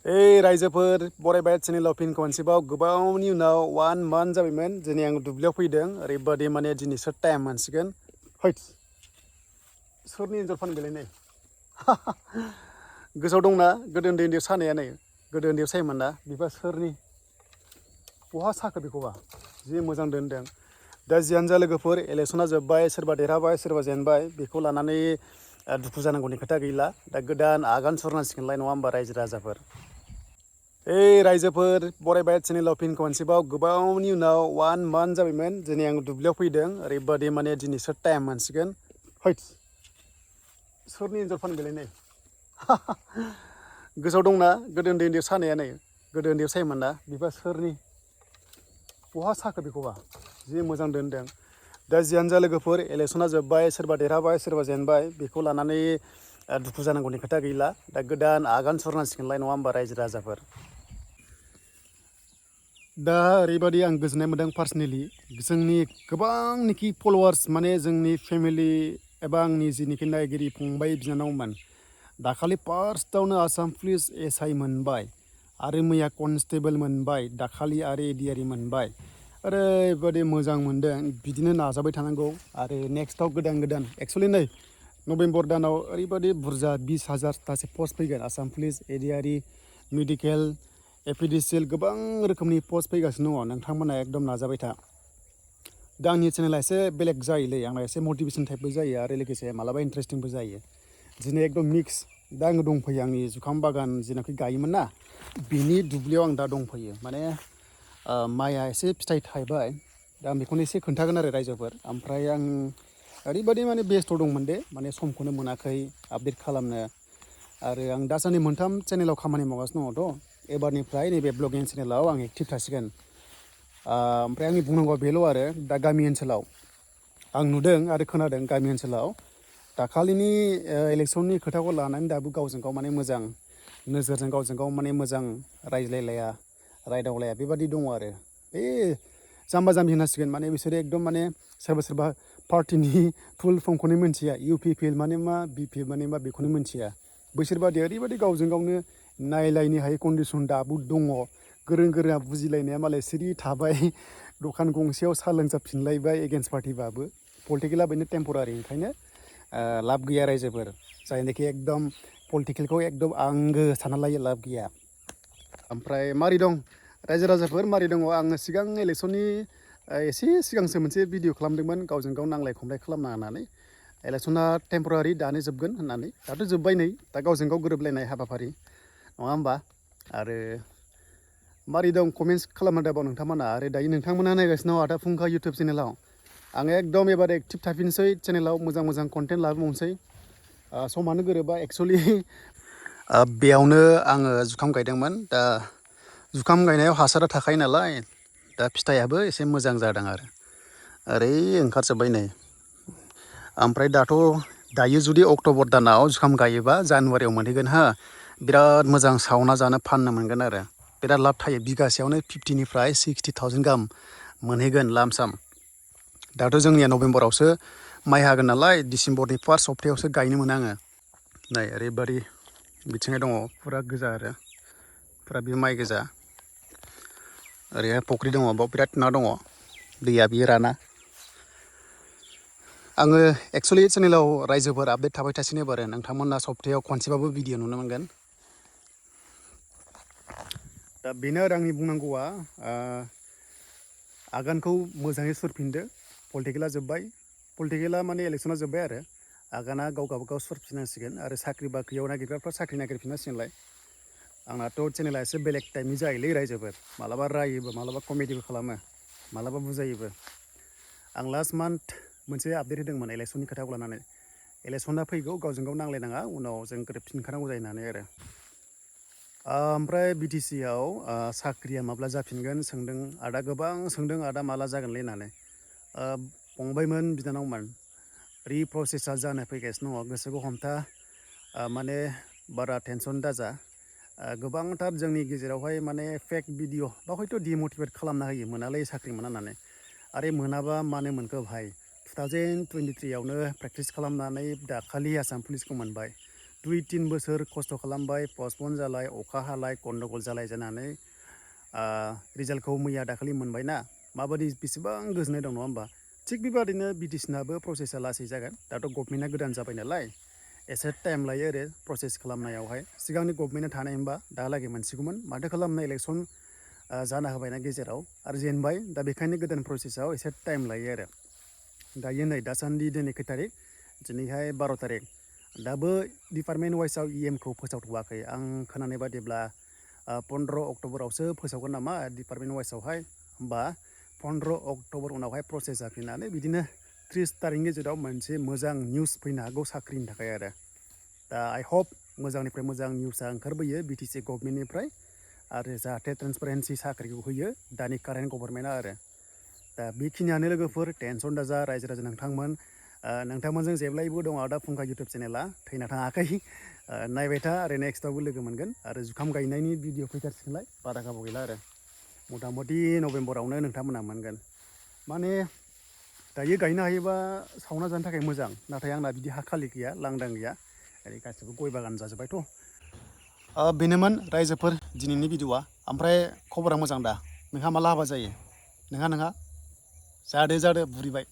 रायजोफोर बरायबाय चेनेलाव फिन खनसेबाव गोबावनि उनाव 1 month जाबायमोन दिनै आं दुब्लियाव फैदों ओरैबादि माने दिनैसो टाइम मोनसिगोन हैट सोरनि एन्जर फान बेलाय नै गोसोआव दंना गोदो उन्दै सानाया नै गोदो उन्दैयाव सायोमोन ना बिबा सोरनि बहा साखो बेखौबा जि मोजां दोनदों दा जियानो जा लोगोफोर इलेक्सना जोब्बाय सोरबा देरहाबाय सोरबा जेनबाय बेखौ लानानै दुखु जानांगौनि खोथा गैला दा गोदान आगान सुरनांसिगोनलाय नङा होमबा रायजो राजाफोर रायजोफोर बरायबाय चेनेलाव फिन खनसेबाव गोबावनि उनाव 1 month जाबायमोन दिनै आं दुब्लियाव फैदों ओरैबादि माने दिनैसो टाइम मोनसिगोन हैट सोरनि एन्जर फान बेलाय नै गोसोआव दंना गोदो उन्दै सानाया नै गोदो उन्दैयाव सायोमोन ना बिबा सोरनि बहा साखो बेखौबा जि मोजां दोनदों दा जियानो जा लोगोफोर इलेक्सना जोब्बाय सोरबा देरहाबाय सोरबा जेनबाय बेखौ लानानै दुखु जानांगौनि खोथा गैला दा गोदान आगान सुरनांसिगोनलाय नङा होमबा रायजो राजाफोर दा ओरैबादि आं गोजोननाय मोन्दों पार्सनेलि जोंनि गोबांनिखि फलोवार्स माने जोंनि फेमिलि एबा आंनि जिनिखि नायगिरि फंबाय बिनानावमोन दाखालि फार्स्टआवनो आसाम पुलिस SI मोनबाय आरो मैया कनस्टेबल मोनबाय दाखालि आरो ADRE मोनबाय ओरैबादि मोजां मोन्दों बिदिनो नाजाबाय थानांगौ आरो नेक्स्टआव गोदान एक्सुवेलि नै नभेम्बर दानाव ओरैबादि बुरजा 20,000तासो पस्ट फैगोन Assam police ADRE medical APDC गोबां रोखोमनि पस्ट फैगासिनो दङ नोंथांमोना एकदम नाजाबाय था दा आंनि चेनेला एसे बेलेग जायोलै आंना एसे मटिभेसन टाइपबो जायो आरो लोगोसे मालाबा इन्टारेस्टिंबो जायो दिनै एकदम मिक्स दा आङो दंफैयो आंनि जुखाम बागान जेनाखि गायोमोन ना बिनि दुब्लियाव आं दा दंफैयो माने माइआ एसे फिथाइ थायबाय दा आं बेखौनो एसे खोन्थागोन आरो रायजोफोर ओमफ्राय आं ओरैबादि माने बेस्थ' दंमोन दे माने समखौनो मोनाखै आपडेट खालामनो आरो आं दासान्दि 3 चेनेलाव खामानि मावगासिनो दङथ' एबारनिफ्राय नैबे ब्लगिं चेनेलाव आं एक्टिभ थासिगोन ओमफ्राय आंनि बुंनांगौआ बेल' आरो दा गामि ओनसोलाव आं नुदों आरो खोनादों गामि ओनसोलाव दाखालिनि इलेक्सननि खोथाखौ लानानै दाबो गावजों गाव माने मोजां नोजोरजों गावजों गाव माने मोजां रायज्लायलाया रायदावलाया बेबादि दङ आरो बे जाम्बा जाम्बि होनांसिगोन माने बिसोरो एकदम माने सोरबा पार्टिनि फुल फर्मखौनो मिन्थिया UPPL माने मा BP माने मा बेखौनो मिन्थिया बैसोरबादि ओरैबादि गावजों गावनो नायलायनो हायै कन्डिसन दाबो दङ गोरों गोरा बुजिलायनाया मालाय सिरि थाबाय दखान गंसेयाव साहा लोंजाफिनलायबाय एगेन्स्ट पार्टिबाबो पलिटिकेला बेनो टेम्परारि ओंखायनो लाब गैया रायजोफोर जायनाखि एकदम पलिटिकेलखौ एकदम आंगो सानना लायो लाब गैया ओमफ्राय मारै दं रायजो राजाफोर मारै दङ आङो सिगां इलेक्सननि एसे सिगांसो मोनसे भिडिअ खालामदोंमोन गावजों गाव नांलाय खमलाय खालामनाङा होननानै इलेक्सना टेम्परारि दानो जोबगोन होननानै दाथ' जोब्बाय नै दा गावजों गाव गोरोबलायनाय हाबाफारि नङा होमबा आरो मारै दं कमेन्ट्स खालामना दाबाव नोंथांमोना आरो दायो नोंथांमोना नायगासिनो दं आदा फुंखा इउटुब चेनेलाव आङो एकदम एबार एक्टिभ थाफिनसै चेनेलाव मोजां कन्टेन्ट लाबोबावनोसै समानो गोरोबा एक्सुवेलि बेयावनो आङो जुखाम गायदोंमोन दा जुखाम गायनायाव हासारा थाखायो नालाय दा फिथाइयाबो एसे मोजां जादों आरो ओरै ओंखारजोब्बाय नै ओमफ्राय दायो जुदि अक्ट'बर दानाव जुखाम गायोबा जानुवारियाव मोनहैगोन हा बिराद मोजां सावना जानो फाननो मोनगोन आरो बिराद लाब थायो बिगासेयावनो 50निफ्राय 60,000 गाहाम मोनहैगोन लामसाम दाथ' जोंनिया नभेम्बरावसो माइ हागोन नालाय डिसेम्बरनि फार्स्ट सप्तायावसो गायनो मोनो आङो नै ओरैबादि बिथिङै दङ फुरा गोजा आरो फुरा बे माइ गोजा ओरैहाय फुख्रि दङ बाव बिराद ना दङ दैया बियो राना आङो एक्सुवेलि चेनेलाव रायजोफोर आपडेट थाबाय थासिनो एबार नोंथांमोना सप्तायाव खनसेबाबो भिडिअ नुनो मोनगोन दा बेनो आरो आंनि बुंनांगौआ आगानखौ मोजाङै सुरफिनदो पलिटिकेला जोब्बाय पलिटिकेला माने इलेक्सना जोब्बाय आरो आगाना गावगाबागाव सुरफिननांसिगोन आरो साख्रि बाख्रियाव नागिरग्राफ्रा साख्रि नागिरफिननांसिगोनलाय आंनाथ' चेनेला एसे बेलेग टाइपनि जायोलै रायजोफोर मालाबा रायोबो मालाबा कमेडिबो खालामो मालाबा बुजायोबो आं लास्ट मान्थ मोनसे आपडेट होदोंमोन इलेक्सननि खोथाखौ लानानै इलेक्सना फैगौ गावजों गाव नांलायनाङा उनाव जों गोरोबफिनखानांगौ जायो होननानै आरो ओमफ्राय BTCआव साख्रिया माब्ला जाफिनगोन सोंदों आदा गोबां सोंदों आदा माला जागोनलै होननानै फंबायमोन बिनानावमोन रिप्रसेसा जानो फैगासिनो दङ गोसोखौ हमथा माने बारा टेनसन दाजा गोबांथार जोंनि गेजेरावहाय माने फेक भिडिअ बा हयथ' डिमटिभेट खालामना होयो मोनालै साख्रि मोना होननानै आरे मोनाबा मानो मोनखो भाइ 2023आवनो प्रेक्टिस खालामनानै दाखालि आसाम पुलिसखौ मोनबाय 2-3 बोसोर खस्थ' खालामबाय पस्टपन जालाय अखा हालाय गन्डगल जालाय जानानै रिजाल्टखौ मैया दाखालि मोनबायना माबायदि बेसेबां गोजोननाय दं नङा होमबा थिग बेबादिनो BTCनाबो प्रसेसा लासै जागोन दाथ' गभर्नमेन्टआ गोदान जाबाय नालाय एसे टाइम लायो आरो प्रसेस खालामनायावहाय सिगांनि गभर्नमेन्टआ थानाय मोनबा दाहालागै मोनसिगौमोन माथो खालामनो इलेक्सन जाना होबायना गेजेराव आरो जेनबाय दा बेखायनो गोदान प्रसेसआव एसे टाइम लायो आरो दायो नै दासान्दि दिनै खै थारिख दिनैहाय 12 तारिख दाबो डिपार्टमेन्ट वाइसआव EMखौ फोसावथ'वाखै आं खोनानाय बादिब्ला 15 अक्ट'बरावसो फोसावगोन नामा डिपार्टमेन्ट वाइसआवहाय होमबा 15 अक्ट'बर उनावहाय प्रसेस जाफिननानै बिदिनो 30 तारिखनि गेजेराव मोनसे मोजां निउस फैनो हागौ साख्रिनि थाखाय आरो दा आइ हप मोजांनिफ्राय मोजां निउसआ ओंखारबोयो BTC गभर्नमेन्टनिफ्राय आरो जाहाथे ट्रेन्सपारेन्सि साख्रिखौ होयो दानि कारेन्ट गभर्नमेन्टआ आरो दा बेखिनियानो लोगोफोर टेनसन दाजा रायजो राजा नोंथांमोनजों जेब्लायबो दङ दा फुंखा इउटुब चेनेला थैना थाङाखै नायबाय था आरो नेक्स्टआवबो लोगो मोनगोन आरो जुखाम गायनायनि भिडिअ फैथारसिगोनलाय बारा गोबाव गैला आरो मथा मथि नभेम्बरावनो नोंथांमोना मोनगोन माने दायो गायनो हायोबा सावना जानो थाखाय मोजां नाथाय आंना बिदि हा खालि गैया लांदां गैया ओरै गासिबो गय बागान जाजोब्बायथ' बेनोमोन रायजोफोर दिनैनि भिडिअआ ओमफ्राय खबरा मोजां दा नोंहा माला हाबा जायो नोंहा जादो बुरिबाय